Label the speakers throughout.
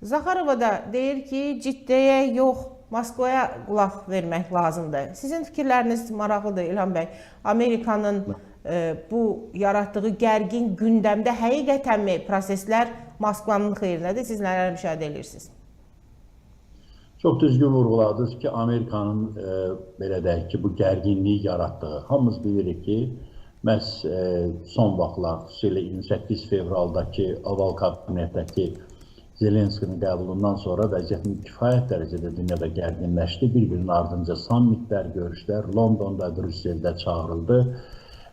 Speaker 1: Zaxarova da deyir ki, Ciddəyə yox, Moskvaya qulaq vermək lazımdır. Sizin fikirləriniz maraqlıdır İlham bəy. Amerikanın bu yaratdığı gərgin gündəmdə həqiqətənmi proseslər Moskvanın xeyrinədir? Siz nələr müşahidə edirsiniz?
Speaker 2: Çox düzgün vurğuladınız ki, Amerikanın belə deyək ki, bu gərginliyi yaratdığı. Hamımız bilirik ki, məhz son vaxtlar, xüsusilə 28 fevraldakı Oval Kabinetdəki Zelenskinin qəbulundan sonra vəziyyət kifayət dərəcədə dünyada gərginləşdi. Bir-birinin ardınca sammitlər, görüşlər Londonda, Brüsseldə çağırıldı.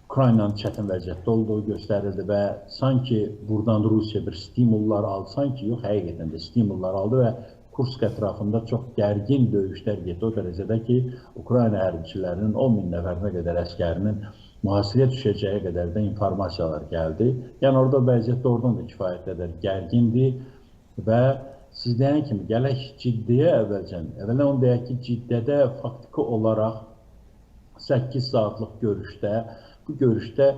Speaker 2: Ukraynanın çətin vəziyyətdə olduğu göstərildi və sanki buradan Rusiya bir stimullar aldı, sanki yox, həqiqətən də stimullar aldı və Kursk ətrafında çox gərgin döyüşlər getdi. O dərəcədə ki, Ukrayna hərbiçilərinin 10 min nəfərinə qədər əskərinin mühasirəyə düşəcəyi qədər də informasiyalar gəldi. Yəni orada vəziyyət doğrudan da kifayət qədər gərgindir və siz deyən kimi gələk Ciddəyə əvvəlcən. Əvvələn onu deyək ki, Ciddədə faktiki olaraq 8 saatlıq görüşdə, bu görüşdə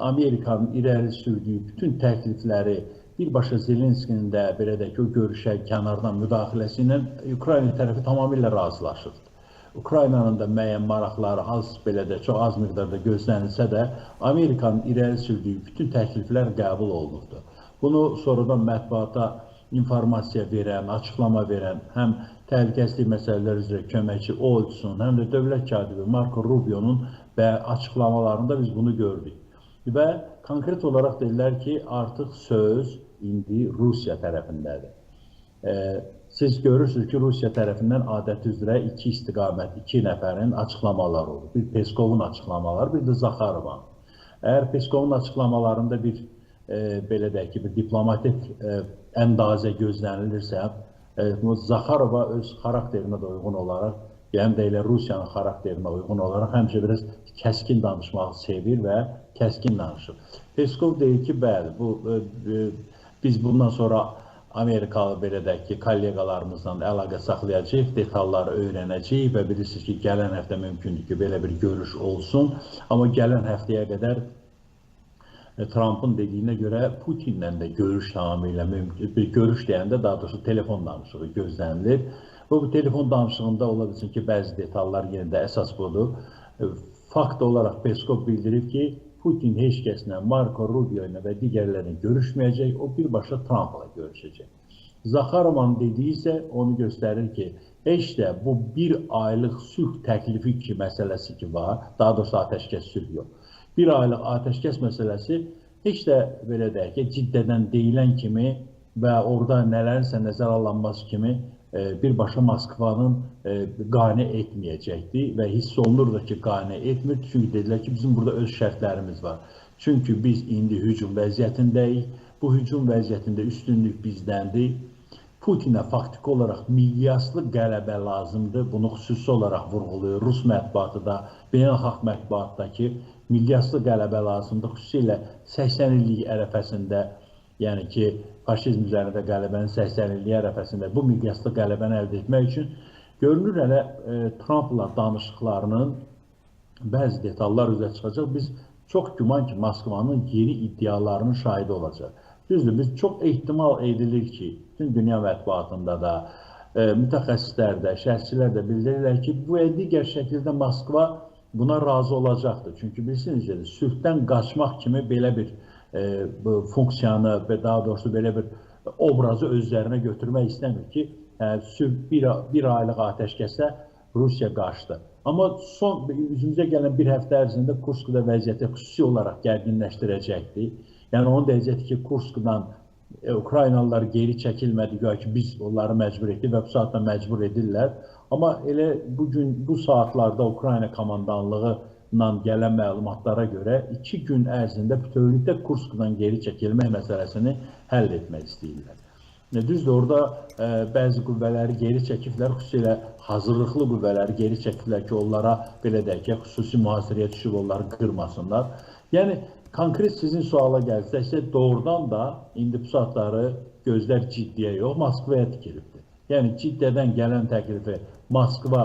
Speaker 2: Amerikanın irəli sürdüyü bütün təklifləri birbaşa Zelenskinin də belə deyək ki, o görüşə kənardan müdaxiləsi ilə Ukrayna tərəfi tamamilə razılaşırdı. Ukraynanın da müəyyən maraqları az belə də çox az miqdarda gözlənilsə də Amerikanın irəli sürdüyü bütün təkliflər qəbul olunurdu. Bunu sonradan mətbuata informasiya verən, açıqlama verən həm təhlükəsizlik məsələləri üzrə köməkçi Olson, həm də dövlət katibi Marco Rubio'nun və açıqlamalarında biz bunu gördük. Və konkret olaraq dedilər ki, artıq söz indi Rusiya tərəfindədir. Siz görürsünüz ki, Rusiya tərəfindən adəti üzrə iki istiqamət, iki nəfərin açıqlamaları olur. Bir Peskovun açıqlamaları, bir də Zaxarovanın. Əgər Peskovun açıqlamalarında bir, belə deyək ki, bir diplomatik əndazə gözlənilirsə, Zaxarova öz xarakterinə də uyğun olaraq, həm də elə Rusiyanın xarakterinə uyğun olaraq həmişə biraz kəskin danışmağı sevir və kəskin danışır. Peskov deyir ki, bəli, bu, biz bundan sonra Amerikalı belə deyək ki, kolleqalarımızla əlaqə saxlayacağıq, detalları öyrənəcəyik və bilirsiniz ki, gələn həftə mümkündür ki, belə bir görüş olsun. Amma gələn həftəyə qədər Trumpın dediyinə görə Putinlə də görüş tamamilə mümkün, bir görüş deyəndə daha doğrusu telefon danışığı gözlənilir. Və bu telefon danışığında ola bilsin ki, bəzi detallar yenə də əsas budur. Fakt olaraq Peskov bildirib ki, Putin heç kəslə, Marco Rubio ilə və digərlərlə görüşməyəcək, o birbaşa Trumpla görüşəcək. Zaxarovanın dediyi isə onu göstərir ki, heç də bu bir aylıq sülh təklifi ki, məsələsi ki var, daha doğrusu atəşkəs sülh yox. Bir aylıq atəşkəs məsələsi heç də belə deyək ki, Ciddədən deyilən kimi və orada nələrinsə nəzərə alınması kimi birbaşa Moskvanın qane etməyəcəkdir və hiss olunur da ki, qane etmir. Çünki dedilər ki, bizim burada öz şərtlərimiz var. Çünki biz indi hücum vəziyyətindəyik. Bu hücum vəziyyətində üstünlük bizdəndir. Putinə faktiki olaraq miqyaslı qələbə lazımdır. Bunu xüsusi olaraq vurğuluyor Rus mətbuatı da, beynəlxalq mətbuatdakı miqyaslı qələbə lazımdır. Xüsusilə 80 illik ərəfəsində, yəni ki, faşizm üzərində qələbənin 80 illik ərəfəsində bu miqyaslı qələbəni əldə etmək üçün görünür hələ Trumpla danışıqlarının bəzi detallar üzə çıxacaq. Biz çox güman ki, Moskvanın yeni iddialarının şahidi olacaq. Düzdür, biz çox ehtimal edilir ki, bütün dünya mətbuatında da, mütəxəssislər də, şərhçilər də bildirirlər ki, bu və digər şəkildə Moskva buna razı olacaqdır. Çünki bilirsiniz, sülhdən qaçmaq kimi belə bir funksiyanı və daha doğrusu belə bir obrazı özlərinə götürmək istəmir ki, sülh bir aylıq atəşkəsə Rusiya qaçdı. Amma son üzümüzə gələn bir həftə ərzində Kurskda vəziyyəti xüsusi olaraq gərginləşdirəcəkdir. Yəni onu deyəcəkdir ki, Kurskdan Ukraynalılar geri çəkilmədi, güya ki, biz onları məcbur etdik və bu saatda məcbur edirlər. Amma elə bugün bu saatlarda Ukrayna komandanlığıyla gələn məlumatlara görə 2 gün ərzində bütövlükdə Kurskdan geri çəkilmək məsələsini həll etmək istəyirlər. Düzdür, orada bəzi qüvvələri geri çəkiblər, xüsusilə hazırlıqlı qüvvələri geri çəkiblər ki, onlara belə deyək ki, xüsusi mühasirəyə düşüb onları qırmasınlar. Yəni, konkret sizin suala gəlsəksə, doğrudan da indi bu saatları gözlər Ciddiyə yox, Moskvaya tikilibdir. Yəni, Ciddədən gələn təklifi Moskva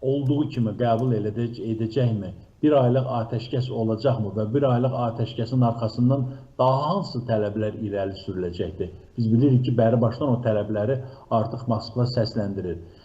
Speaker 2: olduğu kimi qəbul edəcəkmi? Bir aylıq atəşkəs olacaqmı və bir aylıq atəşkəsin arxasından daha hansı tələblər irəli sürüləcəkdir? Biz bilirik ki, bəri başdan o tələbləri artıq Moskva səsləndirir.